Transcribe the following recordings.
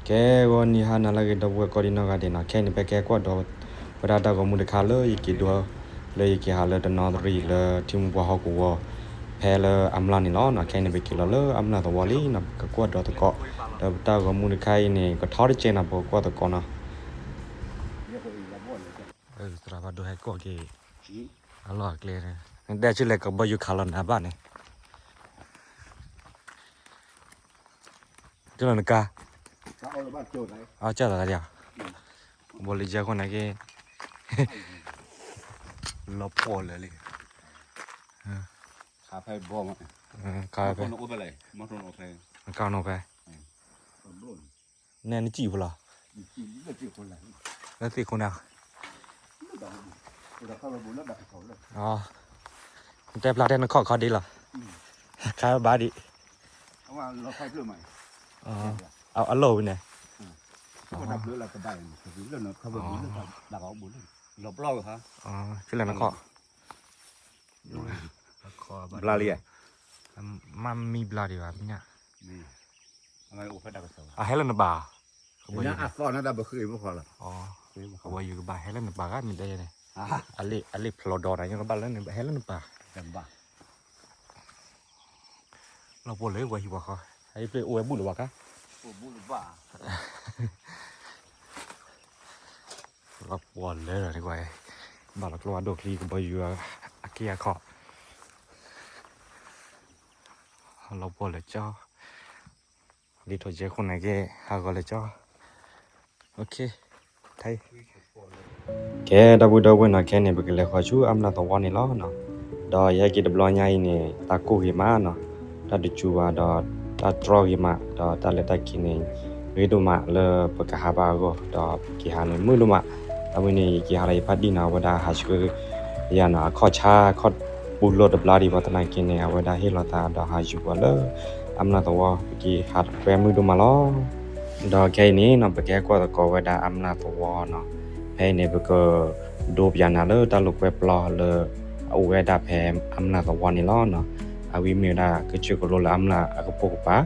ကဲ ဂီၤနံၤဟါနၤလၢအဂ့ၤ ဒီပုၢ်ဝဲၢ်ကိးဒံနီၢ်ဂၤဒဲးနီၤ, ခဲအံၤန့ၣ် ပကဲကွၢ်ဒီးဝဲဒၣ်တၢ်ဂီၤမူတခါလၢယက့ၤဒိ လၢယက့ၤဟးလၢတနီသရံၣ်လၢထံမူပှၢ်ဟီၣ်ကဝီၤ ဖဲလၢအမျၢ်န့ၣ်လီၤနီၤ. ခဲအံၤန့ၣ် ပက့ၤလီၤလၢအမျၢ်သဝီလံနီၤ, ပကကွၢ်ဒီးသကိး ဒီးပတၢ်ဂီၤမူတခါအံၤန့ၣ် ကထီတကဲနီၤ, ပကကွၢ်သကိးနီၤ. သရၣ်ဘၣ်ဒိဟဲကိးက့ၤ အလီၢ်အကျဲန့ၣ် နတဲဆူလဲၣ် ကဘီယူၤခးလီၤနၤဘၣ်န့ၣ် ကလီၤနကါ အကၢ်သးဒ် ဘီလံယဲၢ်ခိၣ်န့ၣ်က့ လီၤပှီၢ်လၢာ်လံ ကါဖဲ နကါနီၤဖဲ နဲနစံၣ်ဖိလီၤ လၢသ့ၣ်ခိၣ်န့ၣ် နတဲဖျါထဲနခီၣ်ခီဒ်လီၤ ခါဘၣ်ဒံး အလီၢ်ဝံၤန့ၣ် လၢနခီၣ် ဘျါလံ မ့ၢ်မံဘျါဒံးဘၣ် မ့ၢ်ညါ အဟဲလၢနပၤ ကဘီယူၤ ကဘီယူၤကဘၣ်ဟဲလၢနပၤဂၤမ့ၢ်တဲန့ၣ် အလ့ၣ်ဖျိဒီးနၤ ကဘၣ်လၢနဟဲလၢနပၤ လီၤပှီၢ်လၢပှၤဟံၣ်ပှၤဃီ ဟဲပျ့အိၣ်ဝဲဘူၣ်လၢၤဘၣ်ကါ လီၤပှီၢ်လၢာ်န့ၣ်ကွၢ် ဘၣ်လီၤကျိအဒိၣ်ချံကဘီယူၤ အက့အခီၣ် လီၤပှီၢ်လၢာ်ကၠီ လံာ်ထိးယဲၢ်ခိၣ်န့ၣ်က့ ဟးဂီၤလၢာ်ကၠီ ကဲ ဒီပုၢ်ဒီဝဲၢ်နီၤ ခဲအံၤန့ၣ် ပကလဲၤဃီၤဆူအမျၢ်သဝီန့ၣ်လီၤနီၤ. ဒီးယဟဲက့ၤတဘျီညါအံၤန့ၣ် တၢ်ကိၢ်ဂ့ၤမးနီၤ, တၢ်တစူၤဘၣ်ဒီး တၢ်တြီဂ့ၤမး ဒီးတၢ်လဲၤတၢ်က့ၤန့ၣ် ဂ့ၤဒိၣ်မးလၢပကဟးဘၣ်အဂီၢ် ဒီးပက့ၤဟးန့ၣ်မုာ်ဒိၣ်မး. အဝဲန့ၣ် ယက့ၤဟးဒီးယဖါတံၢ်နီၤ အဝဲဒၣ်ဟးဆှၢယၤနီၤ အခီၣ်ဆါခီၣ်ပူၤလိာ်တဘျါဒံးဘၣ်သနာ်က့န့ၣ် အဝဲဒၣ်ဟ့ၣ်လီၤသးဒီးဟးယူၤပှၤလၢအမျၢ်သဝီ ပက့ၤဟးတကွဲမုာ်ဒိၣ်မးလီၤ. ဒီးခဲအံၤန့ၣ်နီၤ ပကဟဲကွၢ်သကိးဝဲဒၣ်အမျၢ်သဝီနီၤ, ဖဲအံၤန့ၣ် ပကဒိပယၤနၤလၢတၢ်လိာ်ကွဲပျီလၢအအိၣ်ဝဲဒၣ်ဖဲအမျၢ်သဝီန့ၣ်လီၤနီၤ. အဝဲမ့ၢ်ဝဲဒၣ်ကစၢၢ်ကလိလၢအမျၢ်အကပိာ်ကပၤ,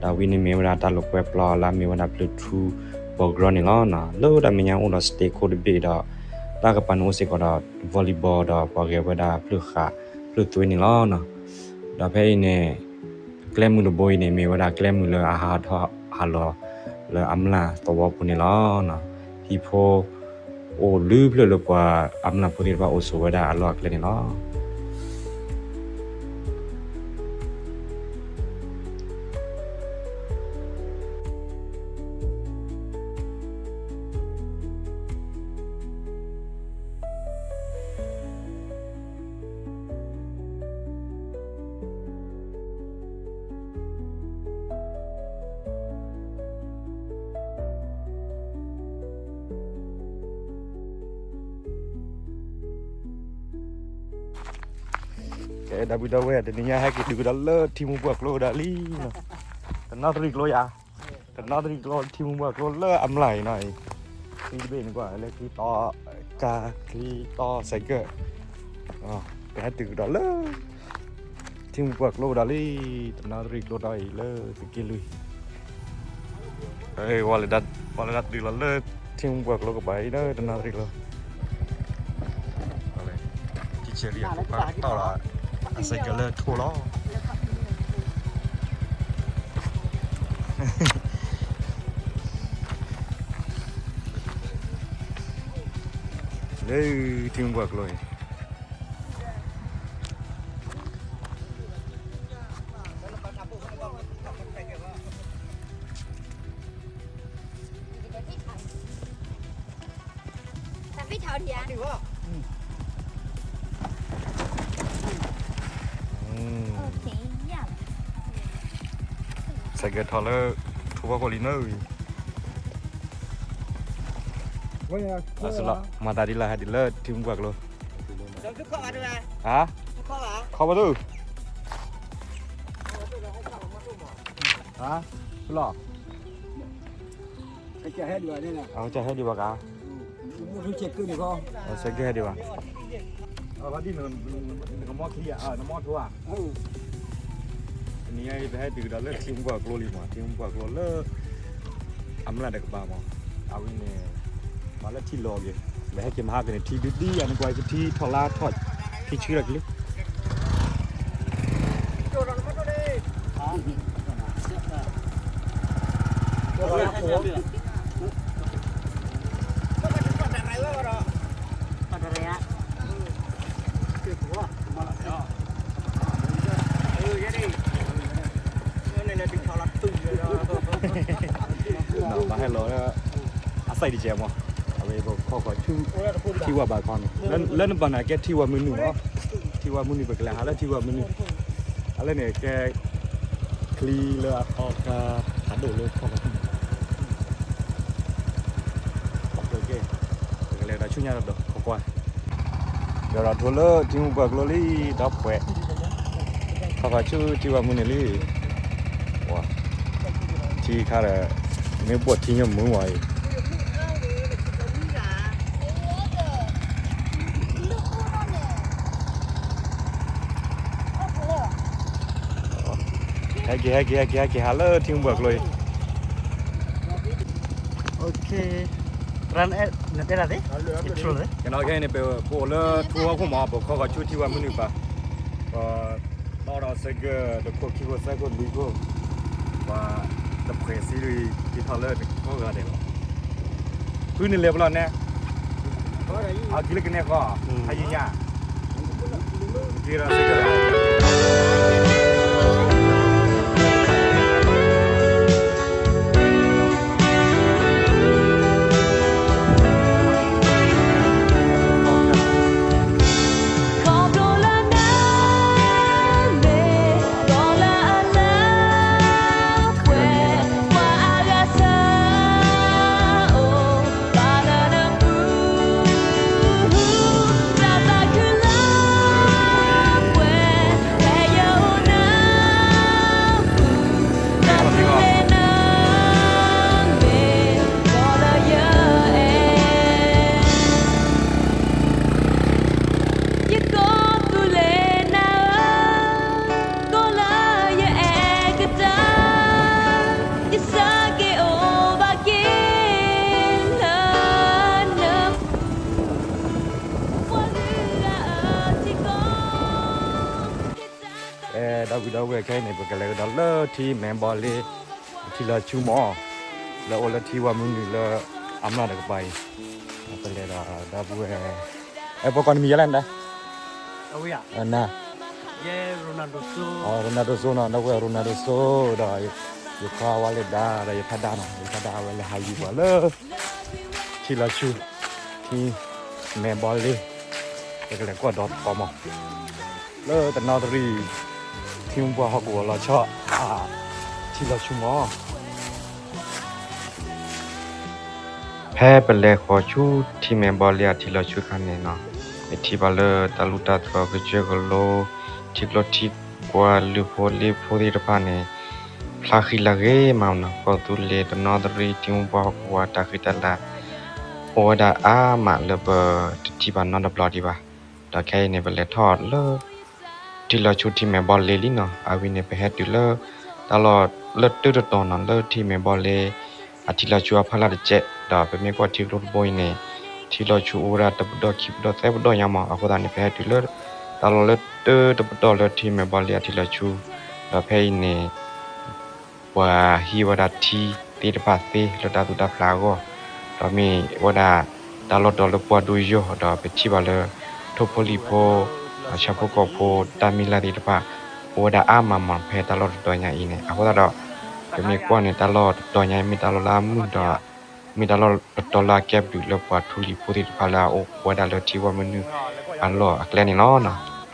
ဒီးဝံၤန့ၣ်မ့ၢ်ဝဲဒၣ်တၢ်လိာ်ကွဲပျီလၢအမ့ၢ်ဝဲဒၣ်ဖျၢၣ်ထူ ဘီကရီန့ၣ်လီၤနီၤ. လၢတၢ်မဲာ်ညါအိၣ်ဒီး stage ခိၣ်တဘ့ၣ်ဒီး တၢ်ကပၤန့ၣ်အိၣ်စ့ၢ်ကီးဒီး volleyball ဒီးပှၤဂဲၤဝဲဒၣ်ဖျၢၣ်ဃးဖျၢၣ်သွ့န့ၣ်လီၤနီၤ. ဒီးဖဲအံၤန့ၣ် ကျဲမုၢ်တဘိအံၤန့ၣ် မ့ၢ်ဝဲဒၣ်ကျဲမုၢ်လၢအဟးထီၣ်ဟးလီၤလၢအမျၢ်သဝီပူၤန့ၣ်လီၤနီၤ. ဟံၣ်ဖိအိၣ်လုၢ်ဖျၢၣ်လၢပှၤအမျၢ်ဖိသ့ၣ်တဖၣ်အိၣ်ဆိးဝဲဒၣ်အလီၢ်အကျဲန့ၣ်လီၤ. ကဲ ဒီပုၢ်ဒီဝဲၢ် တနံၤညါဟဲက့ၤတုၤကဒီးလၢထံမူပှၢ်ကျိကဒီးလံနီၤ, တနီသရံၣ်ကျိယၤ, တနီသရံၣ်ကျိထံမူပှၢ်ကျိလၢအမျၢ်အံၤနီၤအံၤ, ချံတဘ့ၣ်န့ၣ်ကွၢ်လၢချံတီကါ ချံတီစဲးကၢၣ်, ပဟဲတုၤကဒီးလၢ ထံမူပှၢ်ကျိကဒီးလံ, တနီသရံၣ်ကျိဒီးအံၤလၢသုးက့လွံၢ် ပှၤလၢဒၣ်တုၤလီၤလၢထံမူပှၢ်ကျိကပၤအံၤလၢတနီသရံၣ်ကျိ, ထံဆဲးလံအဖိခွါတီၢ်လီၤ, အစဲးကၢၣ်လၢထိလီၤ. လၢထံမူပှၢ်ကျိအံၤ စဲးကၢၣ်ထီၣ်လၢ ထူဘီခိၣ်လံနၢ်ဝံၤ, မၤသးဒ်လၢဟဲဒ်လၢထံမူပှၢ်ကျိ, ဟါ, ခီဘီသူ ဟါ, ဖုလီၤ, အကဟဲဒံးဘၣ်ကါ, စဲးကၢၣ်ဟဲဒံးဘၣ်, နကမီခံဧါ, နမီထိဧါ, တနံၤအံၤပဟဲတုၤကဒီးလၢထံမူပှၢ်ကျိလံမး, ထံမူပှၢ်ကျိလၢ ထံ အမျးတကပၤမး, အဝဲန့ၣ် ပှၤလၢထံလီၤက့ၤ, ပဟဲက့ၤမဟါကန့ၣ် ထံဒုဒ်အန့ၣ် ကွၢ်ကထံထီၣ်လါထီၣ် ထံဆှံထီၣ်ကလံ ဘၣ်ဟဲလီၤလၢ အစဲးတကဲးမး, အဝဲပခီဃီၤဆူ ထံဝါဘၣ်ခီန့ၣ် လၢနဘၣ်နၤကဲထံဝါမုၢ်နုာ်မး, ထံဝါမုၢ်နုာ် ပကလဲၤဟးလၢထံဝါမုၢ်နုာ်, အလၢန့ၣ်ကဲ ချံလၢအသီခါ ဖးဒိၣ်လၢခီဃီၤဆူန့ၣ် ပကလဲၤဒီးဆူညါဒီး ခိးကွၢ် ဒီးဒီးထိလၢထံမုၢ်ပှၢ်ကျိလံ ဒီးပှဲၤ ခီဃီၤဆူထံဝါမုၢ်နုာ်လံ, ထံခါဒီး မ့ၢ်ဘိၣ်ထံညါမုၢ်ဝဲအံၤ ဟဲက့ၤ ဟဲက့ၤ ဟဲက့ၤ ဟဲက့ၤ ဟးလၢထံမုၢ်ပှၢ်ကျိအံၤ ကဲန့ၣ်ခဲအံၤန့ၣ် ပအိၣ်လၢထံဝါခိၣ်မး ပခီဃီၤဆူထံဝါမုၢ်နုာ်ပၤ, ပတီၢ်ဒီးစဲးကၢၢ် တခိၣ်ခံခိၣ်သၢခိၣ်လွံၢ်ခိၣ်, ပှၤတဖှဲးစံးဒ်အံၤ က့ၤထီၣ်လၢနကိးဂၤဒဲးလီၤ. ဖုန့ၣ်လဲၤပလီၢ်နဲ အက့ၤလၢကနဲဃီ ဟါယံၤညါ က့ၤဒီးစဲးကၢၢ် ယကိးသူၣ်လ့ၤနၤဧၢ, ကိးလၢယအဲၣ်ကတၢၢ်, ယဆၢက့ၤအိၣ်ဘၣ်က့ၤလၢနပူၤ, ပှၤလုၢ်ဂၤအထံကီၢ် ဒီပုၢ်ဒီဝဲၢ်ခဲအံၤန့ၣ် ပကလဲၤကဒီးလၢထံမဲာ်ဘီလ့ ထံလီၤဆူမး, လၢအိၣ်လၢထံဝါမုၢ်နုာ်လၢအမျးတကပၤအံၤ, ပလဲၤဒီးဒီပုၢ်ဝဲၢ်, အဲ ပှၤကိးနမံၤယဲလဲၣ်နဒၣ်, န Ronaldo စိနီၤ, ဒီပုၢ်ဝဲၢ် Ronaldo စိဒီး ယခွါဝါလဲၤဒါ ဒီးယဖါဒါနီၤ, ယဖါဒါအဝဲလဲၤဟးယံၤပှၤလၢ ထံလီၤဆူ ထံမဲာ်ဘီလ့ ပကလဲၤကွၢ်ဒီးသကိးမး လၢတနီသရံၣ် ထံမုၢ်ပှၢ်ဟီၣ်ကဝီၤလီၤဆီ ထံလီၤဆူမး, ဖဲပလဲၤဃီၤဆူထံမဲာ်ဘီလ့အထံလီၤဆူအခါန့ၣ်နီၤ, ပထံၣ်ဘၣ်လၢတၢ်လူၢ်တၢ်သီကစၢၢ်ကလိ ထံကျိထံကွၢ်လုၢ်ဖိလ့ဖိသ့ၣ်တဖၣ်န့ၣ် ဖျါဃံလၤဂ့ၤမးနီၤ, ကီၢ်သူလ့ၤတနီသရံၣ် ထံမုၢ်ပှၢ်ဟီၣ်ကဝီၤတၢ်ဃံတၢ်လၤ အိၣ်ဝဲဒၣ်အါမးလၢပတထံၣ်ဘၣ်နီတဘျီဒံးဘၣ်, ဒီးခဲအံၤန့ၣ် ပလဲၤထီၣ်လၢ ထံလီၤဆူထံမဲာ်ဘီလ့လံနီၤ, အဝဲန့ၣ် ပဟဲတုၤလၢ တၢ်လီၢ်လၢတၢတတီၤနီၤ လၢထံမဲာ်ဘီလ့ အထံလီၤဆူအဖီလာ်တကဲး, ဒီးပမ့ၢ်ကွၢ်ထံကျိတဘိအံၤန့ၣ် ထံလီၤဆူအိၣ်ဝဲဒၣ်တပတီၢ်ခံပတီၢ်သၢပတီၢ်ညါမး, အဃိသတးန့ၣ် ပဟဲတုၤလၢ တၢ်လီၢ်လၢတၢတပတီၢ်လၢထံမဲာ်ဘီလ့အထံလီၤဆူ, ဒီးဖဲအံၤန့ၣ် ပှၤဟံးဝဲဒၣ်ထံသ့ၣ်တဖၣ်သ့လၢတၢ်သူၣ်တၢ်ဖျးအဂီၢ်, ဒီးမ့ၢ်ဝဲဒၣ်တၢ်လီၢ်တတီၤလၢပှၢ်ဒိယိာ်, ဒီးပထံၣ်ဘၣ်လၢ ထိၣ်ဖိလံာ်ဖိ, ဆၣ်ဖိကီၢ်ဖိ, တၢ်မံၤလၢ်သ့ၣ်တဖၣ် အိၣ်ဝဲဒၣ်အါမးမး ဖဲတၢ်လီၢ်တတီၤညါအံၤန့ၣ်, အဃိသတးဒီး ပမ့ၢ်ကွၢ်န့ၣ် တၢ်လီၢ်တတီၤညါအံၤ မ့ၢ်တၢ်လီၢ်လၢအမုာ်ဒီး မ့ၢ်တၢ်လီၢ်တတီၤလၢအကဲဘျုးလၢပှၤထူလံၤဖိသ့ၣ်တဖၣ်လၢအအိၣ်ဝဲဒၣ်လၢထံဝဲမုၢ်နုာ်အလီၢ်အကျဲန့ၣ်လီၤနီၤ.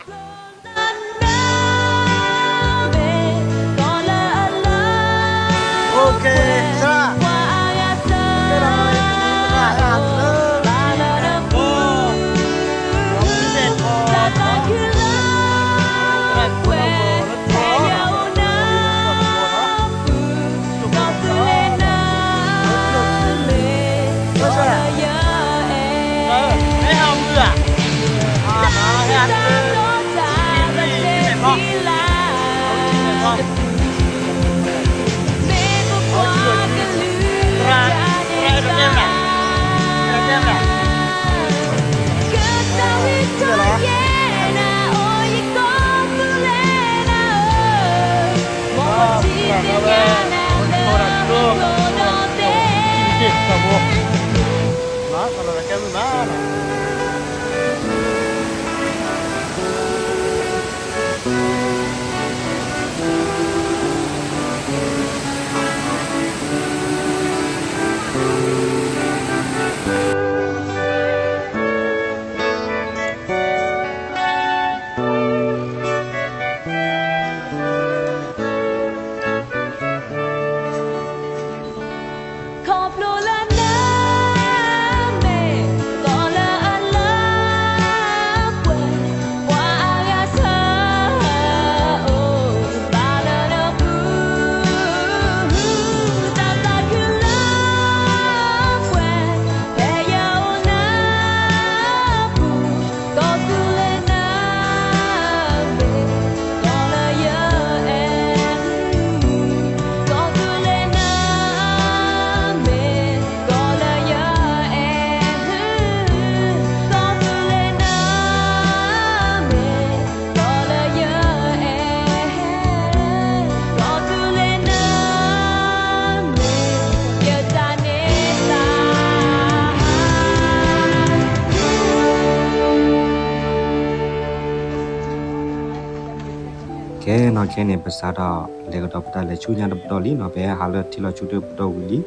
နီၢ်ခဲန့ၣ် ပစးထီၣ်လဲၤကဒီးပတၢ်လဲၤဆူညါတပတီၢ်လံနီၤ, ပဟဲဟးလၢထံလီၤဆူတပတီၢ်ဝံၤလံ, ဒီး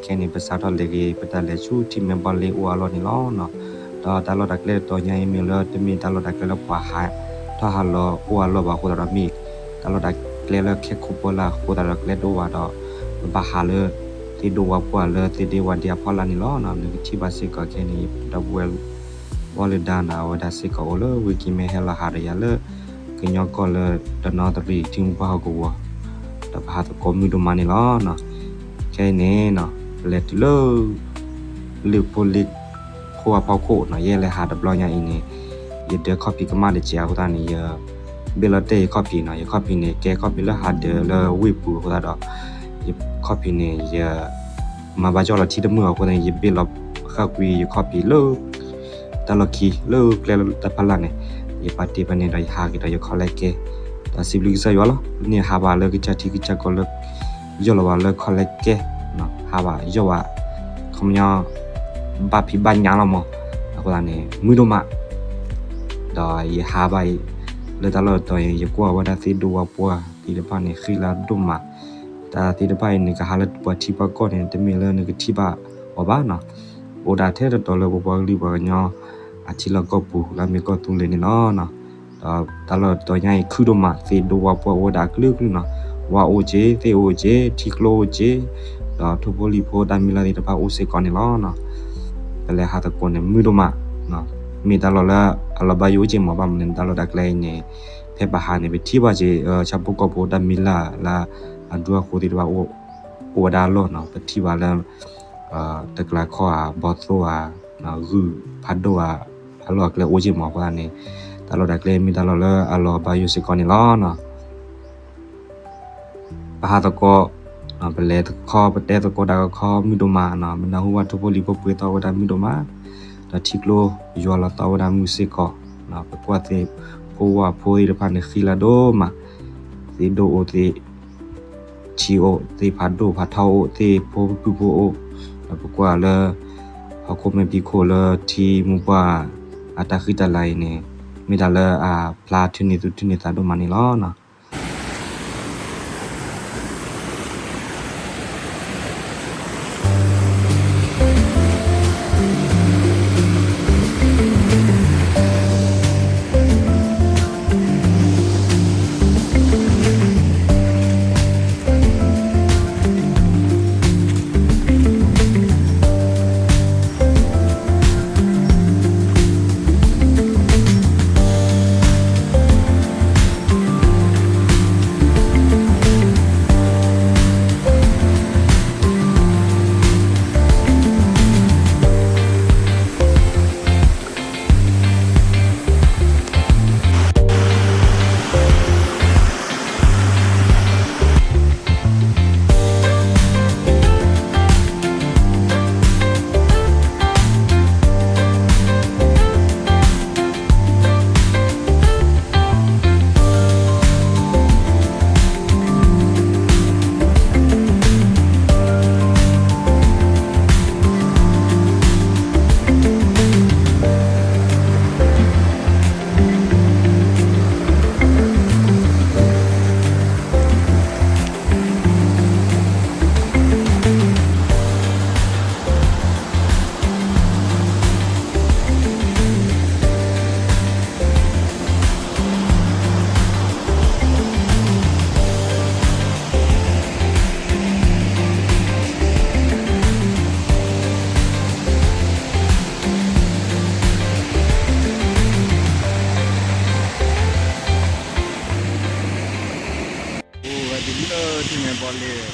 ခဲန့ၣ် ပစးထီၣ်လဲၤက့ၤပတၢ်လဲၤဆူထံမဲာ်ဘီလ့အိၣ်အလီၢ်န့ၣ်လီၤနီၤ. ဒီးတၢ်လီၢ်တၢ်ကျဲတတီၤညါအံၤ မ့ၢ်လၢတမ့ၢ်တၢ်လီၢ်တၢ်ကျဲလၢပှၤဟးထီၣ်ဟးလီၤအိၣ်အလီၢ်ဘၣ်အဃိသတးဒီး မ့ၢ်တၢ်လီၢ်တၢ်ကျဲလၢခဲခိၣ်ပၢလၢ်အဃိသတးဒီး ကျဲတအိၣ်ဘၣ်ဒီး ပဘၣ်ဟးလၢသ့ၣ်ဒိၣ်ဝါပှၢ်လၢသ့ၣ်ဒ့ဝါဒ့အဖီလာ်န့ၣ်လီၤ. နကထံၣ်ဘၣ်စ့ၢ်ကီးခဲန့ၣ် ဒီပုၢ်ဝဲၢ်လၢဒါန့ၣ် အဝဲဒၣ်စ့ၢ်ကီးအိၣ်လၢဝ့ၢ်ကံမဲ ဟဲလီၤဟးဒီးယၤလၢ ကညီကီၢ်လၢတနီသရံၣ်ထံမူပှၢ်ဟီၣ်ကဝီၤ, ဒီးပဟးသကိးမုၢ်ဒိၣ်မးန့ၣ်လီၤ. ခဲအံၤန့ၣ် ပလဲၤတုၤလၢ လ့ၣ်ဖိလ့ၣ်ဖိအဖီခိၣ်နီၤ, ယဲလဲၤဟးတဘျီညါအံၤန့ၣ် ယဒၢခီၣ်ဖံးကမၣ်တစဲးအဃိသတးန့ၣ် ယဘ့ၣ်လီၤတဲာ်ယခီၣ်ဖံးနီၤ, ယခီၣ်ဖံးန့ၣ် ကဲခီၣ်ဖံးလၢဟးဒၢးလၢဝ့ၢ်ပူၤအဃိသတးဒီး ယခီၣ်ဖံးန့ၣ် ယ မၤဘၣ်ယီၢ်လီၤထံတမုာ်အဃိန့ၣ် ယဘ့ၣ်လီၤဃၣ်ကွံာ်ယခီၣ်ဖံးလၢ တၢ်လီၢ်ခံလၢကျဲလၢတၢ်ဖီလာ်န့ၣ်, ယပာ်တ့ၢ်ဖဲန့ၣ်ဒီးယဟးက့ၤဒီးယခီၣ်လဲကဲ, ဒီးစံးဘျုးကစၢ်ယွၤလီၤ. န့ၣ်ဟးဘၣ်လၢကစၢ်ထံကစၢ်ကီၢ်လၢ ယီၢ်လီၤဘၣ်လၢခီၣ်လဲကဲ, ဟးဘၣ်ယီၢ်ဘၣ် ခီပညီ ဘၣ်ဖံးဘၣ်ညၣ်လီၤမး, အဃိသတးန့ၣ် မုာ်ဒိၣ်မး ဒီးယဟးဘၣ်အံၤ လၢတၢ်လီၢ်တတီၤအံၤ ယကွၢ်ဝဲဒၣ်သ့ၣ်ဒိၣ်ဝါပှၢ်သ့ၣ်တဖၣ်န့ၣ် ဃံလၤဒိၣ်မး, တၢ်သ့ၣ်တဖၣ်အံၤန့ၣ် ကဟးလၢပှၤထံပှၤကီၢ်န့ၣ် တမ့ၢ်လၢနကထံၣ်ဘၣ်အီၤဘၣ်နီၤ, အိၣ်ဒၣ်ထဲတတီၤလၢပပှၤကလုာ်ပှၤကညီ အထံလီၢ်ကီၢ်ပူၤ လၢအမ့ၢ်ကီၢ်သူလ့ၤန့ၣ်လီၤ. ဒီးတၢ်လီၢ်တတီၤညါအံၤ ခုဒိၣ်မး သ့ၣ်ဒိၣ်ဝါပှၢ်အိၣ်ဝဲဒၣ်အကလုာ်ကလုာ်နီၤ, ဝါအိၣ်က့ၤ သ့ၣ်အိၣ်က့ၤ ထံကျိအိၣ်က့ၤ ဒီးထိၣ်ဖိလံၣ်ဖိတၢ်မံၤလၢ်သ့ၣ်တဖၣ်အိၣ်စ့ၢ်ကီးန့ၣ်လီၤ. ပလဲၤဟးသကိးန့ၣ် မုာ်ဒိၣ်မး, မ့ၢ်တၢ်လီၢ်လၢအလီၤဘၣ်ယိၣ်က့ၤမး ဘၣ်မနုၤန့ၣ် တၢ်လီၢ်တၢ်ကျဲအံၤန့ၣ် ဖဲပဟးန့ၣ် ပထံၣ်ဘၣ်က့ၤ ဆၣ်ဖိကီၢ်ဖိတၢ်မံၤလၢ်လၢအဒူအဃိသ့ၣ်တဖၣ် အိၣ်ဝဲဒၣ်အလီၢ်နီၤ, ပထံၣ်ဘၣ်လၢ တကျးခီဧါ ဘီသိၣ်ဧါ ဂုၢ်ဖးဒိၣ်ဧါ အလီၢ်အကျဲအိၣ်က့ၤမးအဃိသတးန့ၣ် တၢ်လီၢ်တၢ်ကျဲမ့ၢ်တၢ်လီၢ်လၢအလီၤဘၣ်ယိၣ်စ့ၢ်ကီးန့ၣ်လီၤ. ပဟးသကိး ပလဲၤတခီ ပတဲသကိးတၢ်ကခီမုာ်ဒိၣ်မးနီၤ, ပနၢ်ဟူဘၣ်ထိၣ်ဖိလံၣ်ဖိပှ့ၤသီၣ်ဝဲဒၣ်မုာ်ဒိၣ်မး, ဒီးထံကျိယွၤလီၤသီၣ်ဝဲဒၣ်မုာ်စ့ၢ်ကီး, ပကွၢ်သ့ၣ်ဖိဝၣ်ဖိသ့ၣ်တဖၣ်န့ၣ် ဃံလၤဒိၣ်မး, သ့ၣ်ဒိၣ်အိၣ်သ့ၣ် ထံအိၣ် သ့ၣ်ဖးဒိၣ်ဖးထီအိၣ် သ့ၣ်ဖိဖုၣ်ဖိအိၣ်, ဒီးပကွၢ်လၢ ဟီၣ်ခိၣ်မဲာ်ဖံးခိၣ်လၢထံမူပှၢ်အတၢ်ဃံတၢ်လၤအံၤန့ၣ် မ့ၢ်တၢ်လၢအဖျါထုးန့ၢ်သူၣ်ထုးန့ၢ်သးဒိၣ်မးန့ၣ်လီၤ. အိၣ်ဝဲဒ်လၢထံမဲာ်ဘီလ့ၣ်,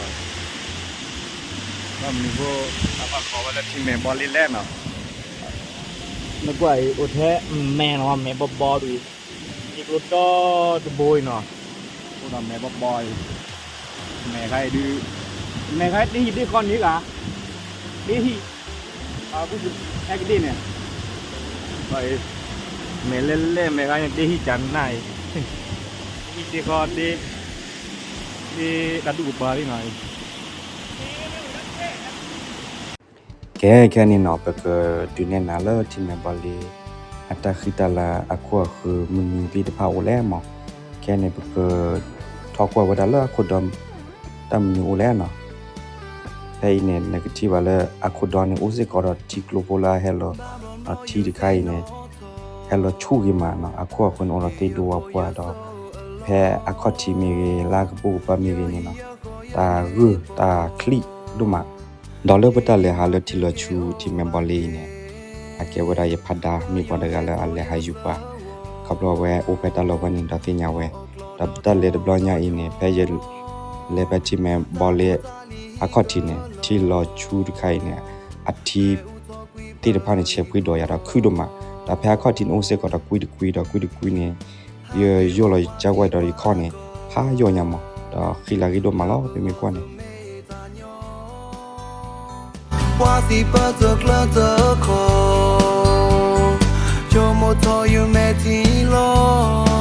ဘၣ်မနုၤဖိ အဘၣ်ကိးဝဲလၢထံမဲာ်ဘီလ့ၣ်လဲၣ်နီၤ, နကွၢ်အံၤ အိၣ်ထဲမဲာ်နီၤ, မဲာ်ဘီဘီဒ်အံၤ, ထံကျိတီတဘိအံၤနီၤ, အိၣ်ဒီးမဲာ်ဘီဘီအံၤ, မဲာ်ခါအံၤဒုး, မဲာ်ခါအံၤတ့ဟံၣ်တ့ဃီန့ၣ်ဂၤ, တ့ဟံၣ် အကူဟဲကဒ့ၣ်န့ၣ်, မဲာ်လဲၣ်လဲၣ် မဲာ်ခါန့ၣ် တ့ဟံၣ်ကနၣ်အံၤ, တ့ဟံၣ်တ့ဃီတ့, တ့တၢ်ဒူၣ်ကပၤလံနီၤအံၤ. ကဲ ခဲန့ၣ်နီၤ ပကဒုးနဲၣ်နၤလၢထံမဲာ်ဘီလ့ၣ် အတၢ်ဃံတၢ်လၤအခိၣ်အဃၢၤမနုၤသ့ၣ်တဖၣ်အိၣ်လဲၣ်မး, ခဲန့ၣ်ပက ဖီကွၢ်ဝဲဒၣ်လၢအခိၣ်ဒီ တၢ်မနုၤအိၣ်လဲၣ်နီၤ. ဖဲအံၤန့ၣ် နကထံၣ်ဘၣ်လၢအခိၣ်ဒီန့ၣ် အိၣ်စ့ၢ်ကီးဒီးထံကျိဖိလၢအဟဲလီၤ, ဒီးထံတခါအံၤန့ၣ် ဟဲလီၤဆူၣ်ဂ့ၤမးနီၤ, အခိၣ်အဃၢၤန့ၣ်အိၣ်ဒီးသ့ၣ်ဒိဝါပှၢ်ဒီး ဖဲအခီၣ်ထံးမ့ၢ်ဂ့ၤ လၢကပိာ်ကပၤမ့ၢ်ဂ့ၤန့ၣ်နီၤ, တၢ်ဂၢၢ်တၢ်ချံဒိၣ်မး, ဒီးလၢပတၢ်လဲၤဟးလၢထံလီၤဆူထံမဲာ်ဘီလ့အံၤန့ၣ် အကဲဝဲဒၣ်ယဖးဒါမ့ၢ်ပှၤတဂၤလၢအလဲၤဟးယူၤပှၤ, ခီဖျိဝဲအိၣ်ဖဲတၢ်လီၢ်ဝဲန့ၣ်ဒီးသ့ၣ်ညါဝဲ, ဒီးပတၢ်လဲၤတဘျီညါအံၤန့ၣ် ဖဲယလဲၤဖဲထံမဲာ်ဘီလ့အခီၣ်ထံးန့ၣ် ထံလီၤဆူတခါအံၤန့ၣ် အထံ သ့ၣ်တဖၣ်န့ၣ် ဆဲးဖှံဒီးယၤဒီးခုဒိၣ်မး, ဒီးဖဲအခီၣ်ထံးန့ၣ်အိၣ်စ့ၢ်ကီးဒီးကွံတကွံဒီးကွံတကွံန့ၣ် ယယိာ်လီၤကၢကွၢ်ဒီးယခီၣ်န့ၣ် ဟးယိာ်ညါမး, ဒီးဃံလၤဂ့ၤဒိၣ်မးလီၤ ပမ့ၢ်ကွၢ်န့ၣ် ပှၤစံးပၢၢ်တကျၢၤတခီ, ဆိကမိၣ်ထီၣ်ယမဲာ်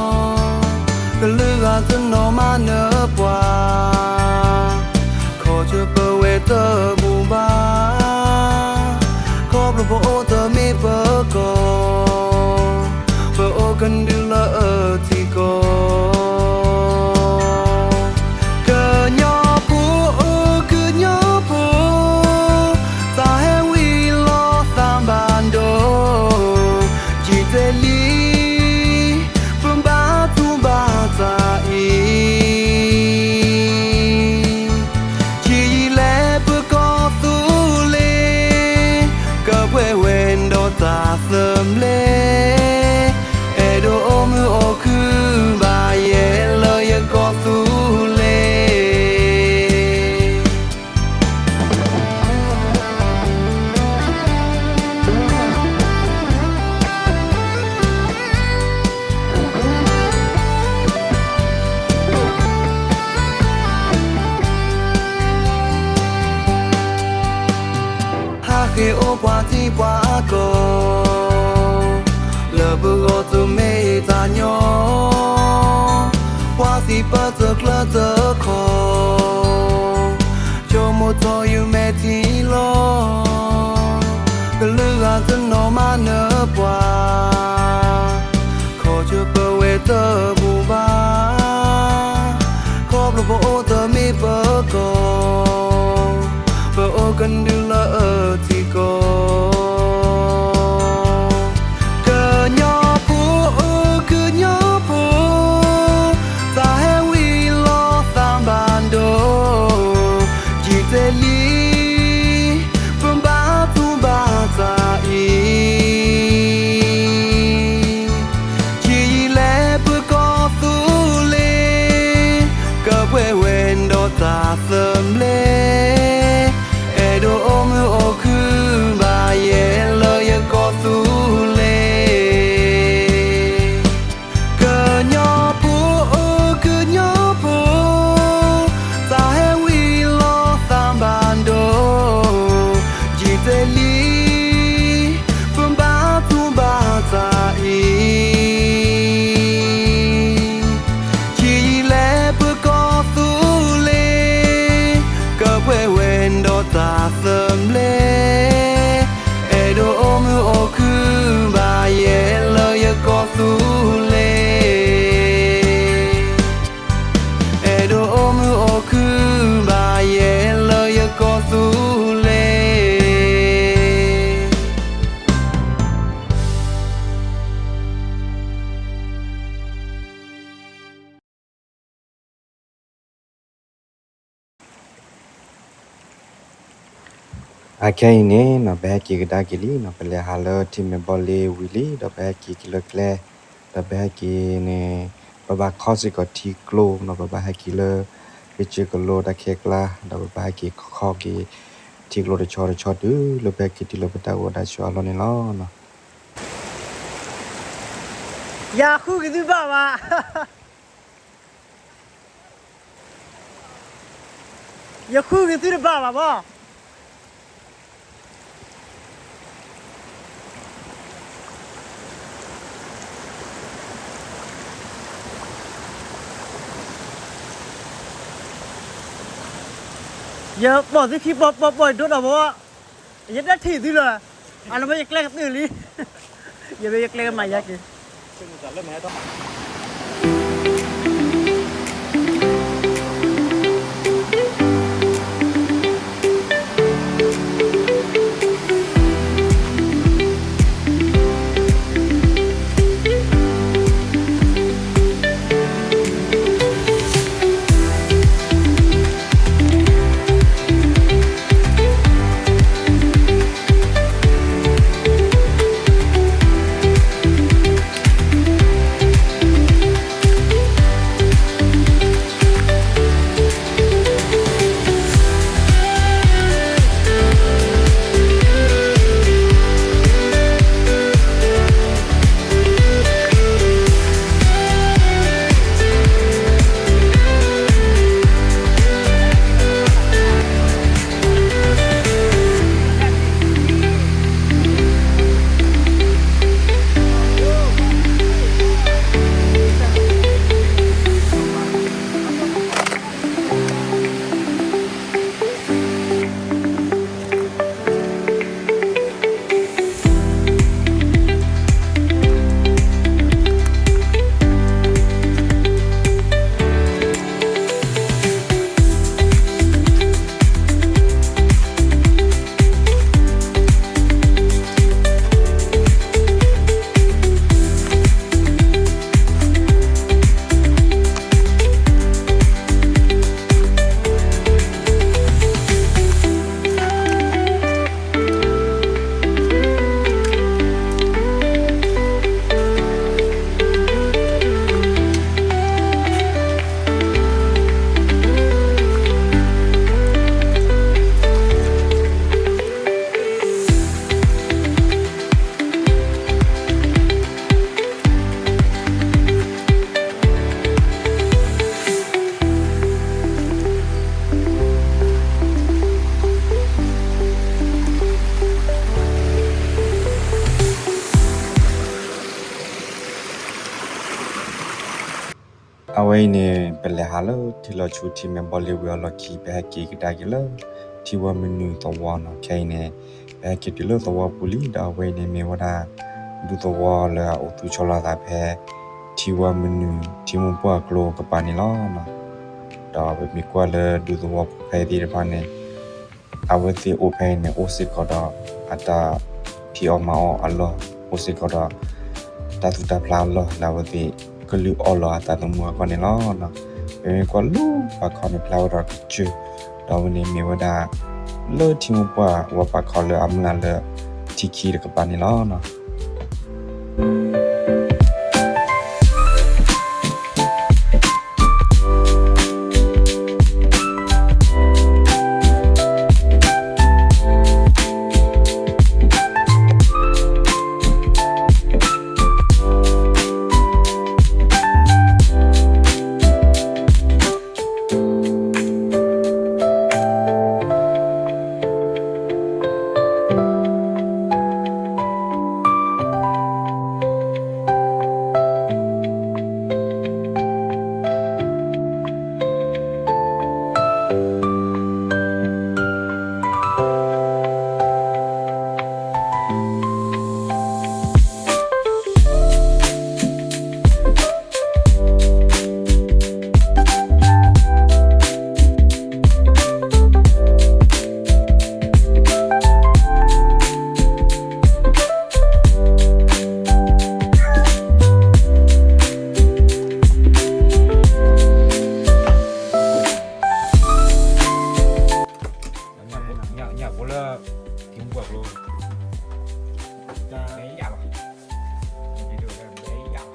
ထံလီၤ, ကလုာ်ဂၤတနီၤမၤနၢၤပှၤ, ခီၣ်ဆၢပဝဲတဘူၣ်ဘၣ်, ခီဖျိပအိၣ်တမ့ၢ်ပကီၢ်, ပအိၣ်ကဒုလၢအထံကီၢ် ကညီဖိဧၢ ကညီဖိ, တၢ်ဟဲဝံၤလီၤသးဘၣ်ဒိ, ယံာ်တဲလံ ပဘၣ်သူၣ်ဘၣ်သးအံၤ, ယံာ်ယံာ်လဲၣ်ပကီၢ်သူလ့ၤ, ကပှဲၤဝဲဒီးတၢ်သဘျ့, အဲၣ်ဒိးအိၣ်မုာ်အိၣ်ခုၣ်ဘၣ်ယဲလၢယကီၢ်သူလ့ၤ ဟးဃ့အိၣ်ပှၤထံပှၤကီၢ်, လၢပဂီၢ်တမ့ၢ်တၢ်ညီ, ပှၤစံးပၢၢ်တကျၢၤတခီ, ဆိကမိၣ်ထီၣ်ယမဲာ်ထံလီၤ, ကလုာ်ဂၤတနီၤမၤနၢၤပှၤ, ခီၣ်ဆၢပဝဲတဘူၣ်ဘၣ်, ခီဖျိပအိၣ်တမ့ၢ်ပကီၢ်, ပအိၣ်ကဒုလၢအထံကီၢ် ကညီဖိဧၢ ကညီဖိ, တၢ်ဟဲဝံၤလီၤသးဘၣ်ဒိ, ယံာ်တဲလံ ပဘၣ်သူၣ်ဘၣ်သးအံၤ, ယံာ်ယံာ်လဲၣ်ပကီၢ်သူလ့ၤ, ကပှဲၤဝဲဒီးတၢ်သဘျ့, အဲၣ်ဒိးအိၣ်မုာ်အိၣ်ခုၣ်ဘၣ်ယဲလၢယကီၢ်သူလ့ၤ ကညီဖိဧၢ ကညီဖိ, တၢ်ဟဲဝံၤလီၤသးဘၣ်ဒိ, ယံာ်တဲလံ ပဘၣ်သူၣ်ဘၣ်သးအံၤ, ယံာ်ယံာ်လဲၣ်ပကီၢ်သူလ့ၤ, ကပှဲၤဝဲဒီးတၢ်သဘျ့, အဲၣ်ဒိးအိၣ်မုာ်အိၣ်ခုၣ်ဘၣ်ယဲလၢယကီၢ်သူလ့ၤ, အဲၣ်ဒိးအိၣ်မုာ်အိၣ်ခုၣ်ဘၣ်ယဲလၢယကီၢ်သူလ့ၤ အခဲအံၤန့ၣ်နီၤ ပဟဲက့ၤကဒါက့ၤလံနီၤ, ပလဲၤဟးလၢထံမဲာ်ဘီလ့ဝံၤလံ ဒီးပဟဲက့ၤက့ၤလၢကျဲ, ဒီးပဟဲက့ၤန့ၣ် ပဘၣ်ခီစ့ၢ်ကီးထံကျိနီၤ, ပဘၣ်ဟဲက့ၤလၢ ကစၢၢ်ကလိတၢ်ခဲကျါ, ဒီးပဘၣ်ဟဲက့ၤခီက့ၤ ထံကျိတဆီတဆီတုၤလၢပဟဲက့ၤတုၤလၢပတၢ်အိၣ်ဝဲဒၣ်ဆူအလီၢ်န့ၣ်လီၤ. ယဃုက့ၤသုတဘၣ်ဘၣ်. ယဃုက့ၤသုတဘၣ်ဘၣ်ဘီ. ယပိာ်သုခံပိာ်ပိာ်ပိာ်ဒိၣ်ဒီးဘီ, ယတထံၣ်သုလၢၤ, အလၢမ့ၢ်ယကျဲကသုလံ, ယမ့ၢ်ယကျဲကမၤယါက့ၤ တၢ်လၢမ့ၢ်ဟဲထီၣ် အဝဲအံၤန့ၣ် ပလဲၤဟးလၢထံလီၤဆူထံမဲာ်ဘီလ့ဝ့ၤအလီၢ်ခံ ပဟဲက့ၤကဒါက့ၤလၢ ထံဝါမုၢ်နုာ်သဝီနီၤ. ခဲအံၤန့ၣ် ပဟဲက့ၤတုၤလၢသဝီပူၤလံ ဒီးအဝဲအံၤန့ၣ် မ့ၢ်ဝဲဒၣ် ဒူသဝီလၢအအိၣ်သူၣ်ဆီလီၤအသးဖဲ ထံဝါမုၢ်နုာ် ထံမိၢ်ပှၢ်ကျိကပၤန့ၣ်လီၤ. ဒီးပမ့ၢ်ကွၢ်လၢဒူသဝီဖိဖဲသ့ၣ်တဖၣ်န့ၣ် အဝဲသ့ၣ်အိၣ်ဖဲအံၤန့ၣ် အိၣ်စ့ၢ်ကီးဒီးအတၢ်ဖံးအီၣ်မၤအီၣ်အလီၢ်, အိၣ်စ့ၢ်ကီးဒီး တၢ်သူၣ်တၢ်ဖျးအလီၢ် လၢအဝဲသ့ၣ်ကလုၢ်အီၣ်လီၤအသးသမူအဂီၢ်န့ၣ်လီၤ. ပမ့ၢ်ကွၢ်လၢပာ်ခီန့ၣ် ဖျါဝဲဒီးကစၢၢ်, ဒီးအဝဲန့ၣ်မ့ၢ်ဝဲဒၣ် လၢထံမိၢ်ပှၢ်ဝဲပာ်ခီလၢအမျၢ်လၢထံခံတကပၤန့ၣ်လီၤ. ညၣ်ဖိလၢ ထံမိၢ်ပှၢ်ကျိ တၢ်ယၣ်လီၤ,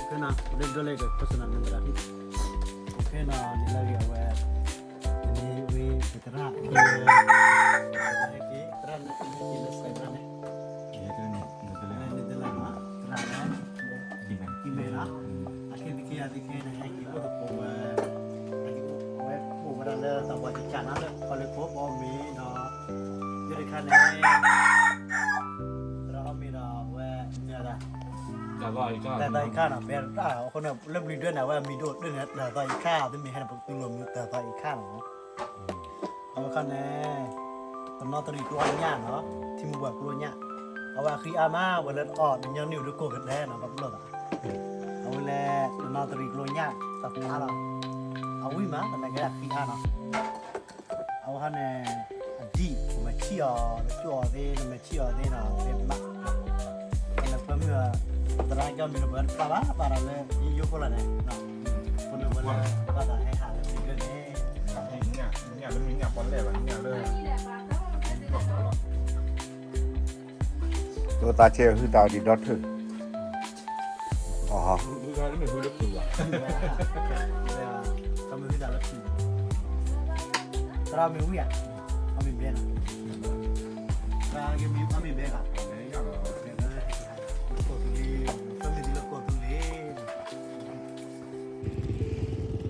ခဲနၤ လၢဒိးလဲၣ်ဒီး personal number ဒၣ်ဖံ, ခဲနၤ နလၢဂ့ၤအဝဲ နမ့ၢ်ဝဲသရၣ် သရၣ်န့ၣ် ဟဲက့ၤလၢစဲးန့ၣ် နတလဲၤမး သရၣ်န့ၣ် ကံမဲာ်လီၤ, အခဲသ့ၣ်ခဲအံၤသ့ၣ်ခဲန့ၣ် ဟဲက့ၤအိၣ်သကိးဝဲ အဝဲအိၣ်ဝဲဒၣ်လၢသးပှၢ်ကစၢ်နၤလၢ ခီလ့ၣ်ခိၣ်ပအီၣ်မ့ၤဒီး ယိတခါန့ၣ် သရၣ်အီၣ်မ့ၤဒီးအဝဲ မ့ၢ်ဒၣ် တၢ်သီအံၤခါနီၤ ဖဲတၢ်အဃိန့ၣ် လၢပျံၤဒွဲၣ်န့ၣ် အဝဲအမံၤဒိၣ်ဒွဲၣ်န့ၣ် တၢ်သီအံၤခါ သုမ့ၢ်ဟဲန့ၣ် ပကတူၢ်လိာ်မံၤတၢ်သီအံၤခါနီၤ, အဝဲခါန့ၣ် တနီသရံၣ်ကျိအညၣ်နီၤ ထံမိၢ်ပှၢ်ကျိညၣ်, အဝဲအဃံအါမး ဝဲလၢအီၣ်တညီနုၢ်ဒုးကိၢ်ကဒဲနီၤ ဒီပုၢ်ဒီဝဲၢ်သး, အဝဲလၢတနီသရံၣ်ကျိညၣ် တၢ်ဖျါလီၤ, အဝံၣ်မး သနာ်က့အဃံအါနီၤ အဝဲဟီန့ၣ် အဒံၣ် ပမဲာ်ထံၣ်အီၤ လၢကၠိအီၤသ့ နမဲာ်ထံၣ်အီၤသ့နီၤ သ့မး, ပလဲၤပၢမုၢ် သရၣ်ကၠီမံၤလၢပှၤတပာ်ဘၣ် ပာ်ဒီးလၢယိယိဖိလီၤန့ၣ်, ပန့ၣ်ဝဲလၢဘၣ်သးဟဲဟးလၢပျံၤဒွဲၣ်န့ၣ်, ညၣ်လၢမ့ၢ်ညၣ်ပီၣ်လဲၣ်ဘၣ် ညၣ်လၢ ဒိသးဆဲးဟုသးဒံးဒီထၢၣ်, အ, သရၣ်မ့ၢ်ဝံၣ်ဧါ, အမ့ၢ်ဘဲနီၤ, သရၣ်မ့ၢ်ဘဲဂၤ,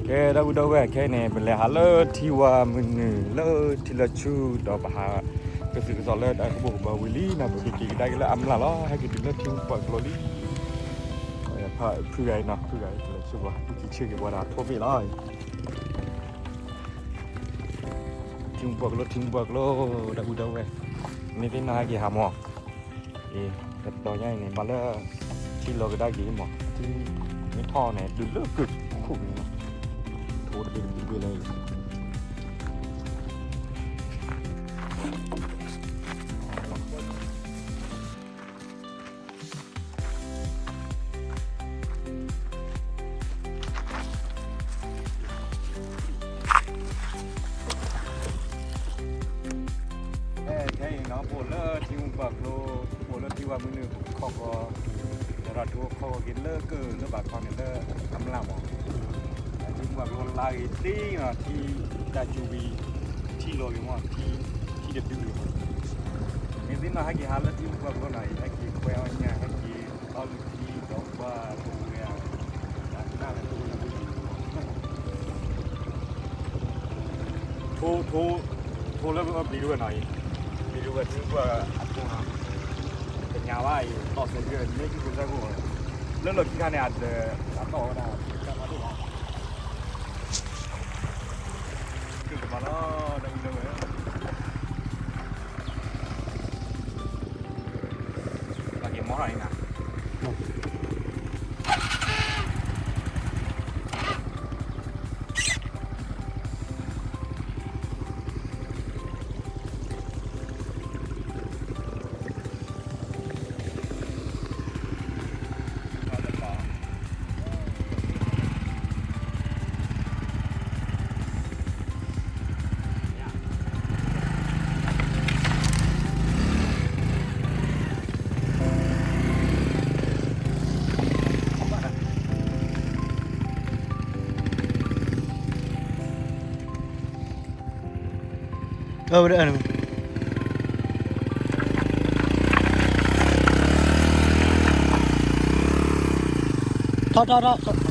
ကဲ ဒီပုၢ်ဒီဝဲၢ် ခဲအံၤန့ၣ် ပလဲၤဟးလၢထံဝါမုၢ်နုာ်လၢထံလီၤဆူ ဒီးပဟး ကသုးကသီးလၢတၢ်ကဘီကဘီဝံၤလံနီၤ ပကက့ၤကဒါက့ၤလၢအမျၢ်လီၤ ဟဲက့ၤတုၤလၢထံမိၢ်ပှၢ်ကျိလံ, ဖုဂၤအံၤနီၤ ဖုဂၤအံၤ ထံဆၢက့ၤပှၤဒီးထိၣ်ဘ့ၣ်လီၤ, ထံမိၢ်ပှၢ်ကျိ ထံမိၢ်ပှၢ်ကျိ ဒီပုၢ်ဒီဝဲၢ် မ့ၢ်သ့ၣ်နီၣ်ဟဲက့ၤဟးမး အ့ တတီၤညါအံၤန့ၣ် ဘၣ်လၢ ထံလီၤကဒါက့ၤမး ထံမ့ၢ်ထီၣ်န့ၣ် ဒုးလၢကၢၢ်ခိၣ်န့ၣ်လီၤ, ထိၣ်တဘ့ၣ်တဘ့ၣ်လၢအံၤ ခဲအံၤနီၤ ပအိၣ်လၢထံမိၢ်ပှၢ်ကျိ ပအိၣ်လၢထံဝါမုၢ်နုာ် ပကခီၣ်ကီ ဒီးထူခီၣ်က့ၤလၢကၢၢ်လၢဘၣ်ခီန့ၣ်လၢအမျၢ်မး, ထံမိၢ်ပှၢ်ကျိလါဂ့ၤသ့နီၤ ထံတၢ်စူၤဝံၤ ထံလီၤဂ့ၤမး ထံ ထံတဒုဂ့ၤမး, မ့ၢ်သ့ၣ်နီၣ်ဟဲက့ၤဟးလၢထံမိၢ်ပှၢ်ကျိနီၤ ဟဲက့ၤခွဲးအီၣ်ညၣ် ဟဲက့ၤတီလံၤထံဒီးပှၢ်လၢပဝဲဧါ, တၢ်ကနၣ်လၢတအိၣ်လၢပဝဲ ထိ ထိ ထိလၢပျံၤဒုဝဲနီၤအံၤ, ပျံၤဒုဝဲထံမိၢ်ပှၢ်အထိနီၤ, ကညးဘၣ်အံၤ သီၣ်စဲးယဲၢ် မ့ၢ်ကံၢ်ဖိစဲးဖိအီၤ လၢလီၢ်ခံခါန့ၣ် အဒၢး အတီၢ်ဝဲဒၣ် ကမၤလီၤ ဒီပုၢ်ဒီဝဲၢ် က့ၤမီထီၣ်န့ၣ်နၤ ထီၣ်ထီၣ်ထီၣ်